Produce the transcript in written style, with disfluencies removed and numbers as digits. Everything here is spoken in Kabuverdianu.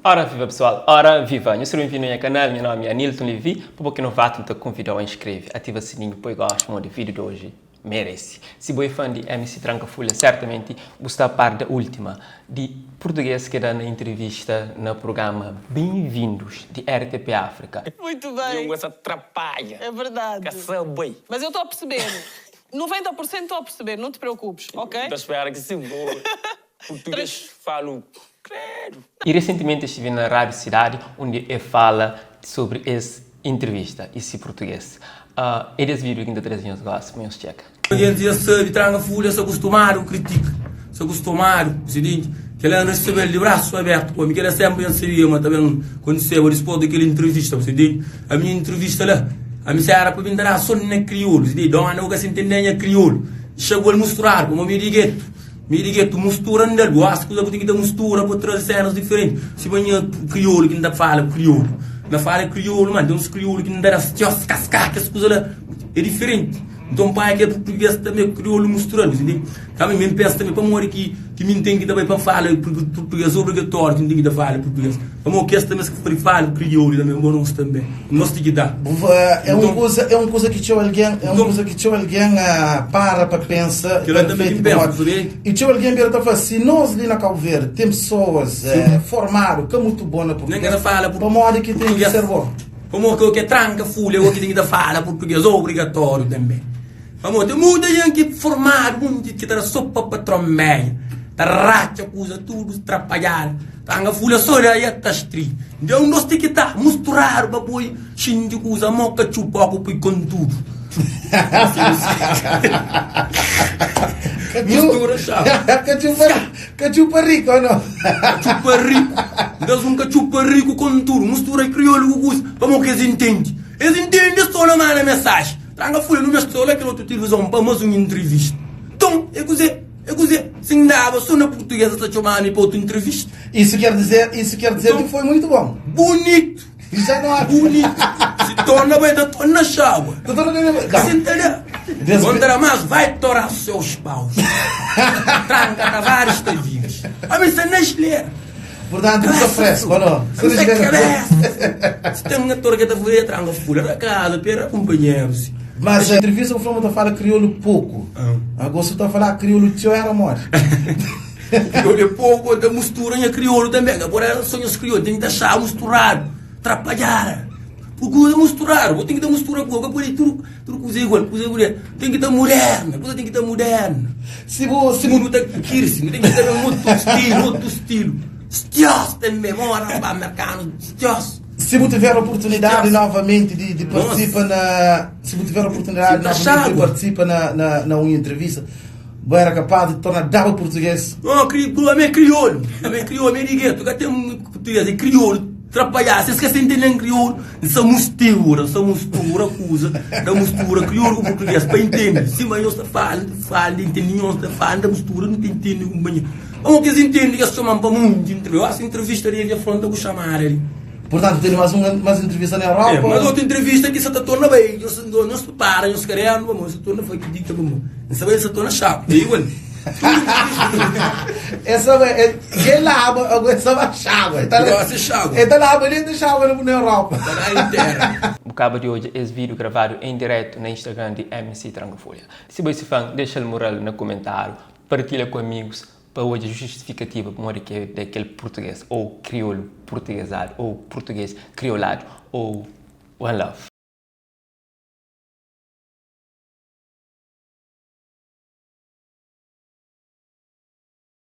Ora viva pessoal, ora viva! Nhos seja bem-vindo na nha canal, nha nome é Anilton Levy, pa bo ki é novato N ta konvidau a inscreve, ativa sininho, poi gosto modi vídeo de hoje merece. Si bo é fã di MC Tranka Fulha, certamente bu sta a par da última di português ki é da na entrevista na programa Bem-vindos di RTP África. Muito bem. Língua sa trapadja. É verdade. Ka sa bai. Mas eu estou a perceber. 90 por cento estou a perceber, não te preocupes, ok? N ta spera ki sim. Português falo credo. E recentemente estive na Rádio Cidade undi e fala sobre es entrevista e si português. É des vídeo ki N ta traze nhos gosi pa nhos txeka. Gentis dja sabe, tranka fulha sta kustumadu ku kritika, sta kustumadu ku sidenti. Kel-la N resebe-l di brasu abertu pa mi. Kel-la sénpri dja N sabia ma ta ben kontiseba dispôs di kel intrivista. Bu ta intende? Ami nha intrivista la, ami si éra pa mi N ta daba sô na kriolu. Si dóna bu ka sa intende nha kriolu, xagual musturadu pamodi mi é di getu. Mi di getu mustura N da-l gosi kuza bu ten ki ta mustura pa traze senas diferenti sima nha kriolu ki N ta fala kriolu N ta fala kriolu ma ten uns kriolu ki N ta da txos kaska kes kuza la é diferenti nton panha kel purtuges tanbe ku kriolu mustura-l bu ntende tanbe mi N pensa tanbe pamodi ki ki mi N ten ki ta bai pa N fala purtuges obrigatóriu ki N ten ki ta fala purtuges pamodi kes tanbe ki pode fala kriolu tanbe bo nos tanbe nos ti ki ta É un kuza é un kuza ki txeu algen é un kuza ki txeu algen para pa pensa Kel-la tanbe ki N pensa, bu sabe? I txeu algen bira ta fla si nos li na Kabu Verdi ten pesoas formadu ka mutu bon na portuges pamodi ki ten ki ser bon? Pamodi ki o ke tranka fulha o ki ten ki ta fala purtuges obrigatóriu tanbe pamodi ten muita jen ki formadu munti ki ta da so pa patron meia ta ratxa kuza tudu trapadjadu Tanga fulha so da ya ta stri. Nde un dos ti ki ta musturadu pa poi xinti kuza mo katxupa o ku pui kontudu. Mistura xa. Katxupa, katxupa rico ou não? Katxupa rico. Ndas un katxupa rico kontudu. Mustura kriolu ku kuza pa mo ki es intendi. Es intendi es torna manda mesaji. Tanga fulha nu meste la kel otu tilivizon pa mas un intrivista. Nton e kuze? É kuzê? Si N daba sô na purtugês es ta txomaba-mi pa otu intrivista. Isso quer dizer, isso quer dizer que foi muito bom. Bunitu! Já não há. Bunitu! Si torna bai, ta torna xagua. Ta torna bebe. Si N ta da. Bom ta da mas vai torar seus paus. Tranka Tavares ta vives. Ami sta na xilera. Portanto, bu sta fresco, ou não? Sta na kabesa. Si ten un ator ki ta fla, tranka fula da kaza, pera kunpanheru si. Mas entrevista bu fla ma ta fala kriolu poku. Agora si bu ta fala kriolu txeu era modi? Kriolu é poku, ta mustura nha kriolu tanbe. Ka por so nhas kriolu, ten ki ta xa musturadu, trapadjada. Purku é musturadu, bo ten ki ta mustura ku bo, ka pode tudu tudu kuza igual, kuza igual. Ten ki ta muderna, kuza ten ki ta muderna. Si bu si mundu ta kirsi, nu ten ki ta ben otu stilu, otu stilu. Stios tanbe, mora pa merkanu, stios. Si bu tiver oportunidadi novamenti di, di partisipa na si bu tiver oportunidadi novamenti di partisipa na, na, na un entrevista, bu era kapaz di torna daba português? Oh, kri, ami é kriolu, ami é kriolu, ami é di getu, ka ten português, é kriolu. Trapalhar, se es ka sa intende kriolu, N sa mustura, N sa mustura kuza, da mustura kriolu ku purtugês pa intende. Sima nhos ta fala, N ta fala, N ta intende, nhos ta fala, N ta mustura, nu ta intende kunpanheru. Pamodi ki es intende ki es txoma-m pa munti entrevista? Gosi entrevista debe afronta ku xamada li. Purtantu, tene más un más entrevista na Europa? É, más otu entrevista ki sa ta torna bai. Nhos, nhos pripara nhos kadernu pamodi sa torna fla ki dita pamodi N sa bai, N sa torna xapu, é igual. Essa é que lava, agora essa vai chagua. Tá Gosta chagua. Ele tá lava dentro de chagua na Europa. Tá lá em terra. Bu kaba di odja es vídeo gravadu em diretu na Instagram di MC Tranka Folha. Si bo é si fan, dexa-l mural na kumentáriu, partilha ku amigus pa odja justificativa pamodi ki é da kel purtugês ou kriolu purtugezadu ou purtugês krioladu ou one love.